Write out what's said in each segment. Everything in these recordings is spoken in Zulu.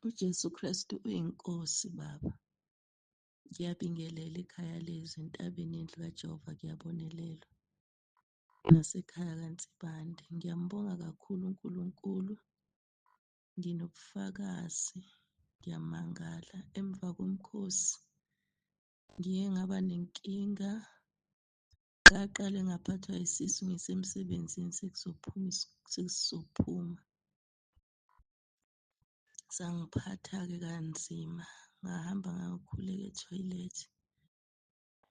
UJesu Kristu uyiNkosi Baba. Ngiyabingelela ekhaya lezwi entabeni yendlu kaJehova kuyabonelelwa. Nasekhaya kaNsibande. Ngiyambonga kakhulu uNkulunkulu. Nginobufakazi, ngiyamangala emva komkhosi ngiye ngaba nenkinga. Ngaqale ngaphathwa isisu ngisemsebenzini sekuzophuma sesizophuma. Sangiphatha-ke kanzima, ngahamba ngayokhuleka ethoyilethi,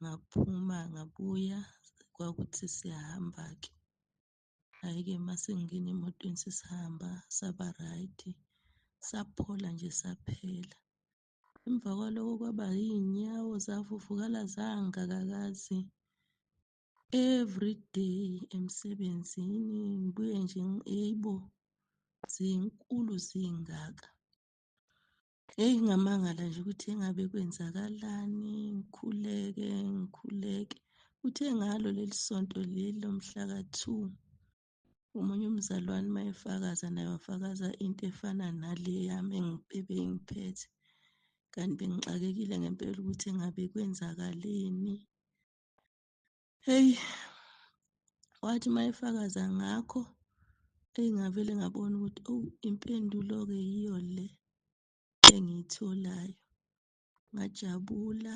ngaphuma ngabuya kwakuthi siyahamba-ke. Hhayi-ke uma sengingena emotweni sesihamba saba right, saphola nje saphela. Emva kwaloko kwaba iy'nyawo zavuvukala zangaka kazi. Everyday emsebenzini ngibuye nje eyibo, zinkulu zingaka. Hheyi ngamangala nje ukuthi engabe kwenzakalani, ngikhuleke, ngikhuleke. Kuthe ngalo leli sonto leli lomhla ka-2, omunye umzalwane uma efakaza naye wafakaza into efana nale yami ebeyingiphethe. Kanti bengixakekile ngempela ukuthi engabe kwenzakaleni. Hheyi, wathi uma efakaza ngakho, eyi ngavele ngabona ukuthi owu impendulo-ke yiyo le engiyitholayo. Ngajabula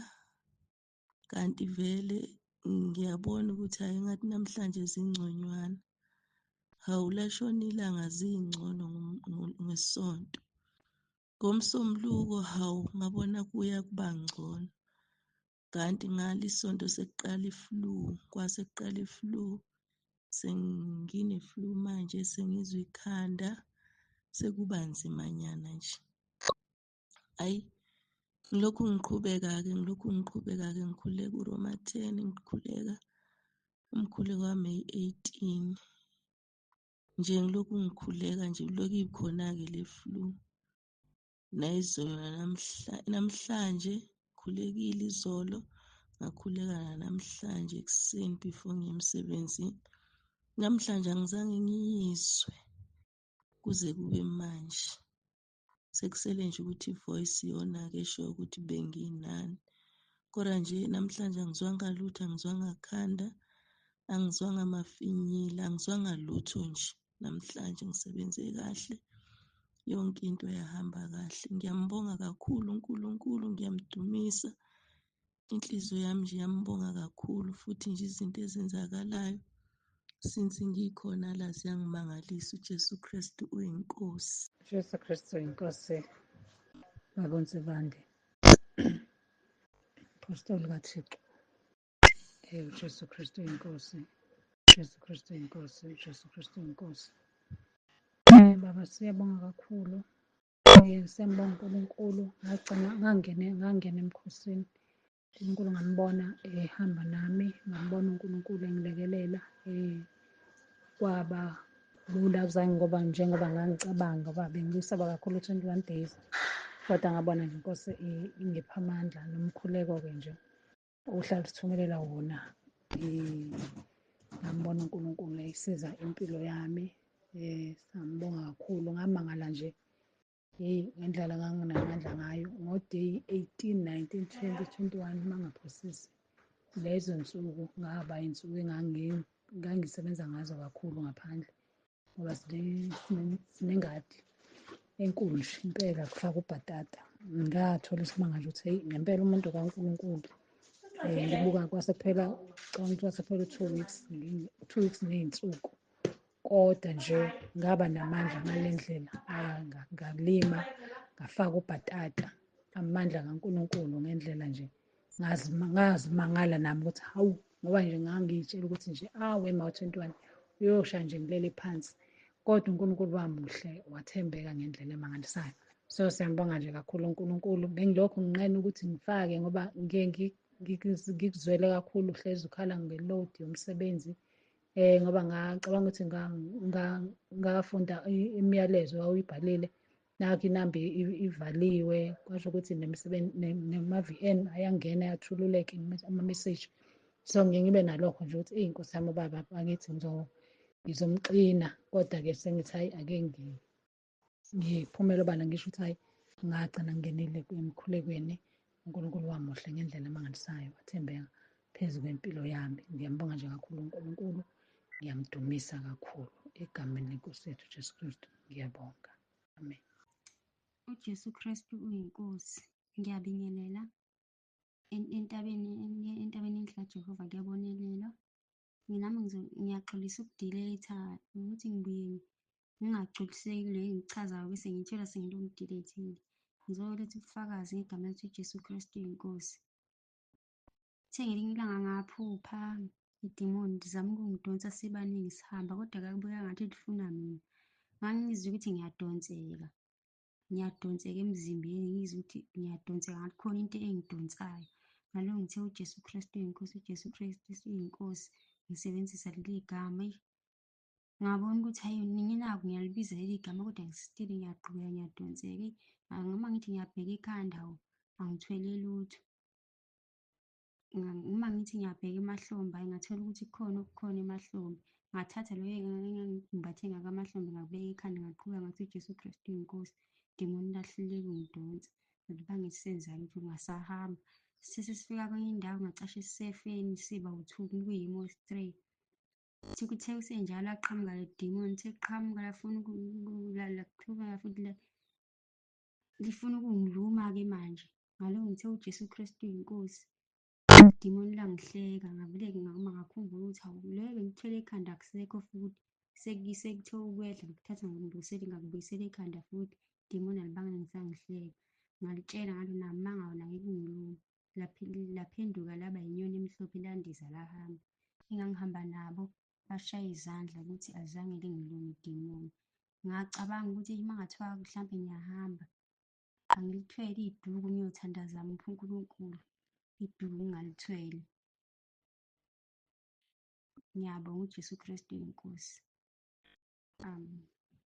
kanti vele ngiyabona ukuthi hhayi ngathi namhlanje zingconywana. Hawu lashona ilanga zingcono ngeSonto. NgoMsombuluko hawu ngabona kuya kuba ngcono. Kanti ngalo isonto sekuqala i-flu, kwase kuqala i-flu. Sengine-flu manje sengizwa ikhanda, sekuba nzimanyana nje. Hhayi, ngilokhu ngiqhubeka-ke, ngilokhu ngiqhubeka-ke ngikhuleka uRoma 10, ngikhuleka umkhuleko kaMeyi 18. Nje ngilokhu ngikhuleka nje ilokhu ikhona-ke le flu. Nayizolo namhlanje ngikhulekile izolo, ngakhuleka nanamhlanje ekuseni before ngiye emsebenzini. Namhlanje angizange ngiyizwe kuze kube manje. Sekusele nje ukuthi i-voice iyona-ke eshoyo ukuthi benginani. Kodwa nje namhlanje angizwanga lutho, angizwanga khanda, angizwanga mafinyila, angizwanga lutho nje. Namhlanje ngisebenze kahle, yonke into yahamba kahle. Ngiyambonga kakhulu uNkulunkulu, ngiyamdumisa. Inhliziyo yami nje iyambonga kakhulu futhi nje izinto ezenzakalayo since ngikhona la ziyangimangalisa. UJesu Kristu uyiNkosi. Jesu Kristu inkosi baba uNsibande Apostoli kaThixo. UJesu Kristu inkosi. Jesu Kristu inkosi. Jesu Kristu inkosi. Baba siyabonga kakhulu. Siyambonga uNkulunkulu ngagcina ngangene ngangena emkhosini. uNkulunkulu ngambona ehamba nami, ngambona uNkulunkulu engilekelela kwaba lula akuzange ngoba njengoba ngangicabanga ngoba bengisaba kakhulu 21 days kodwa ngabona nje inkosi ingipha amandla nomkhuleko-ke nje uhlala usithumelela wona ngambona uNkulunkulu eyisiza impilo yami sambonga kakhulu ngamangala nje yeyi ngendlela nganginamandla ngayo ngo-day 18 19 20 21 uma ngaphosisi lezo nsuku ngaba insuku engangisebenza ngazo kakhulu ngaphandle ngoba sinengadi enkulu nje impela kufaka ubhatata ngathola isimanga nje ukuthi heyi ngempela umuntu kaNkulunkulu ngibuka kwase kuphela cabanga ukuthi kwase kuphela u-two weeks 2 weeks ney'nsuku kodwa nje ngaba namandla ngale ndlela ngalima ngafaka ubhatata amandla kaNkulunkulu ngendlela nje ngazimangala nami ukuthi hawu ngoba nje ngangiyitshela ukuthi nje awe ma 21 uyosha nje ngilele phansi kodwa uNkulunkulu wamuhle wathembeka ngendlela emangalisayo so siyambonga nje kakhulu uNkulunkulu bengilokhu nginqena ukuthi ngifake ngoba ngike ngikuzwele kakhulu hlezi ukhala nge-load yomsebenzi ngoba ngacabanga ukuthi ngafunda imiyalezo wawuyibhalile nakho inamba ivaliwe kwasho ukuthi nema-VN ayangena ayathululeka ama-message so ngiye ngibe nalokho nje ukuthi eyi nkosi yami ubaba angithi ngizomxina kodwa-ke sengithi hhayi ake ngiphumele obala ngisho ukuthi hhayi Ngagcina ngingenile emkhulekweni. UNkulunkulu wamuhle ngendlela emangalisayo, wathembeka phezu kwempilo yami. Ngiyambonga nje kakhulu uNkulunkulu, ngiyamdumisa kakhulu egameni lenkosi yethu Jesu Kristu. Ngiyabonga, amen. UJesu Kristu uyiNkosi. Ngiyabingelela entabeni entabeni enhle kaJehova kuyabonelelwa. Nami ngiyaxolisa ukudiletha ukuthi ngibuye ngingagculiseki kule engikuchazayo bese ngithola sengilokhu ngidilethile. Ngizoletha ubufakazi ngegama lethu uJesu Kristu uyiNkosi. Kuthe ngelinye ilanga ngaphupha idimoni lizama ukungidonsa sibaningi sihamba, kodwa kakubukeka ngathi lifuna mina. Ngangizwa ukuthi ngiyadonseka, ngiyadonseka emzimbeni, ngizwa ukuthi ngiyadonseka ngathi khona into engidonsayo. Ngaloko ngithe uJesu Kristu uyiNkosi, uJesu Kristu uyiNkosi, ngisebenzisa leli gama. Eyi, ngabona ukuthi hhayi nginako ngiyalibiza leli gama kodwa still ngiyaqhubeka ngiyadonseka. Eyi, uma ngithi ngiyabheka ekhanda, hawu, angithwele lutho. Uma ngithi ngiyabheka emahlombe, hhayi ngathola ukuthi kukhona okukhona emahlombe. Ngathatha loyo engangimbathe ngako emahlombe ngakubeka ekhanda, ngaqhubeka ngathi uJesu Kristu uyiNkosi. Idimoni lahluleka ukungidonsa, alibange lisenza lutho, ngasahamba. Sesifika kwenye indawo ngacasha esisefeni siba u-two, kuyimo three. Kuthe kusenjalo laqhamuka le dimoni, lithe liqhamuka lafuna laqhubeka futhi lifuna ukungiluma-ke manje. Ngalokhu ngithe uJesu Kristu uyiNkosi. Idimoni langihleka, ngavele ngama ngakhumbula ukuthi hawu, lo ebengikuthwele ekhanda akusekho futhi. Sekuthe ukwehla ngikuthatha ngikubuyisele ngakubuyisela ekhanda futhi. Idimoni alibange lisangihleka. Ngalitshela ngathi unamanga wena ngeke ungilume. Laphenduka laba inyoni emhlophe landiza lahamba. Engangihamba nabo bashaya izandla ukuthi azange lingilume idimoni. Ngacabanga ukuthi uma ngathiwa mhlampe ngiyahamba, angilithwele iduku ngiyothandaza muphi uNkulunkulu, iduku ngingalithwele. Ngiyabonga uJesu Kristu uyiNkosi. Amen.